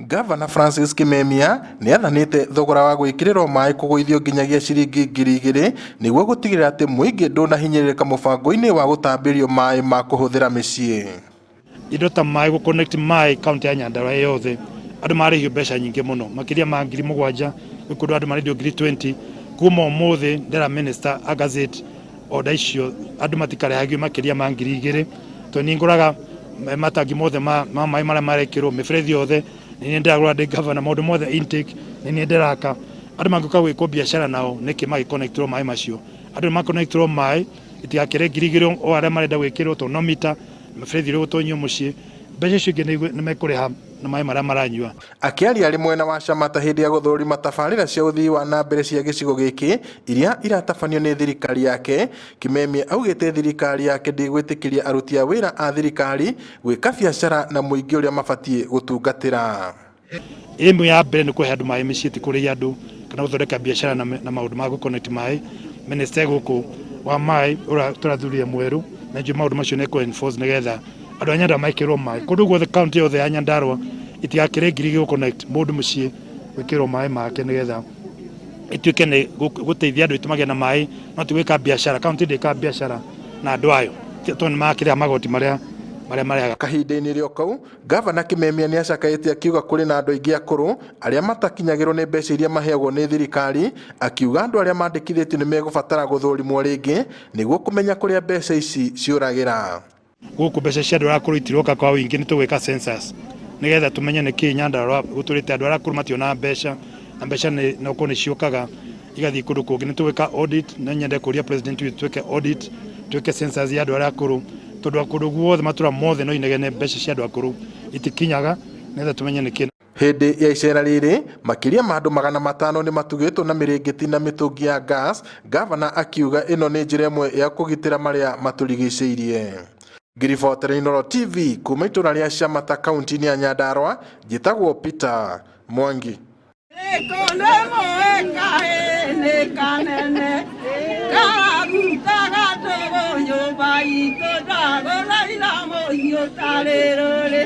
Gavana Francis Kimemia nĩ athanĩte thogora wa gwĩkĩrĩrwo maĩ kũgũithio nginyagia ciringi 2000 nĩguo gũtigĩrĩra atĩ mũingĩ ndũnahinyĩrĩrĩka mũbango-inĩ wa gũtambĩrio maĩ ma kũhũthĩra mĩciĩ. Indo ta maĩ, gũ connect maĩ kaunti ya Nyandarua yothe, andũ marĩhio mbeca nyingĩ mũno, makĩria ma 7000. Gwĩ kũndũ andũ marĩhio 20,000. Kuma ũmũthĩ ndĩra minister a gazette order icio, andũ matikarĩhagio makĩria ma 2000, tondũ nĩ ngũraga matangi mothe ma maĩ marĩa marekĩrwo mĩberethi yothe, nĩ niĩ ndĩragũra ndĩ governor, maũndũ mothe intake nĩ niĩ ndĩraka. Andũ mangĩũka gwĩkwo biacara nao nĩkĩ magĩconnectwo maĩ macio? Andũ nĩ maconnectwo maĩ itigakĩre 2000 o arĩa marenda gwĩkĩrwo, tondũ no mita mĩberethi ĩrĩa ĩgũtonyio mũciĩ, mbeca icio ingĩ nĩ mekũrĩha na maĩ marĩa maranyua. Akĩaria arĩ mwena wa Shamata hĩndĩ ya gũthũrima tabarĩra cia ũthii wa na mbere cia gĩcigo gĩkĩ iria iratabanio nĩ thirikari yake, Kimemia augĩte thirikari yake ndĩgwĩtĩkĩria aruti a wĩra a thirikari gwĩka biacara na mũingĩ ũrĩa mabatiĩ gũtungatĩra. Ĩmwe ya mbere nĩ kũhe andũ maĩ mĩciĩ, ti kũrĩhia andũ kana gũthondeka biacara na maũndũ ma gũconnect maĩ. Minister gũkũ wa maĩ ũrĩa tũrathurire mwerũ na njũĩ maũndũ macio nĩ ekũ enforce nĩgetha andũ a Nyandarua mekĩrwo maĩ kũndũ guothe. Kaunti yothe ya Nyandarua itigakĩre 2000 gũconnect mũndũ mũciĩ gwĩkĩrwo maĩ make, nĩgetha ituĩke nĩ gũteithia andũ aitũ magĩe na maĩ, no ti gwĩka biacara. Kaunti ndĩkaga biacara na andũ ayo tondũ nĩ makĩrĩha magoti marĩa marĩhaga. Kahinda-inĩ rĩo kau, Gavana Kimemia nĩ acakaĩte akiuga kũrĩ na andũ aingĩ akũrũ arĩa matakinyagĩrwo nĩ mbeca iria maheagwo nĩ thirikari, akiuga andũ arĩa mandĩkithĩtio nĩ megũbatara gũthũrimwo rĩngĩ nĩguo kũmenya kũrĩa mbeca ici ciũragĩra. Gũkũ mbeca cia andũ arĩa akũrũ itiroka kwa ũingĩ, nĩ tũgwĩka census nĩgetha tũmenye nĩkĩ Nyandarua gũtũrĩte andũ arĩa akũrũ mationaga mbeca, na mbeca nĩ nokorwo nĩ ciũkaga igathiĩ kũndũ kũngĩ. Nĩ tũgwĩka audit na nyende kũria president witũ twĩke audit, twĩke census ya andũ arĩa akũrũ, tondũ kũndũ guothe matũra mothe no inegene mbeca cia andũ akũrũ itikinyaga, nĩgetha tũmenye nĩkĩ. Hĩndĩ ya icera rĩrĩ, makĩria ma andũ 500 nĩ matugĩtwo na mĩrĩngĩti na mĩtũngi ya gas, gavana akiuga ĩno nĩ njĩra ĩmwe ya kũgitĩra marĩa matũrigicĩirie. Ngiribotera Inooro TV kuma itũra rĩa Shamata kaunti-inĩ ya Nyandarua, njĩtagwo Peter Mwangi. Nĩ kanene kararutaga ndũgũ nyũmba itũ ndagũthaitha mũhiũ tarĩ rũrĩ.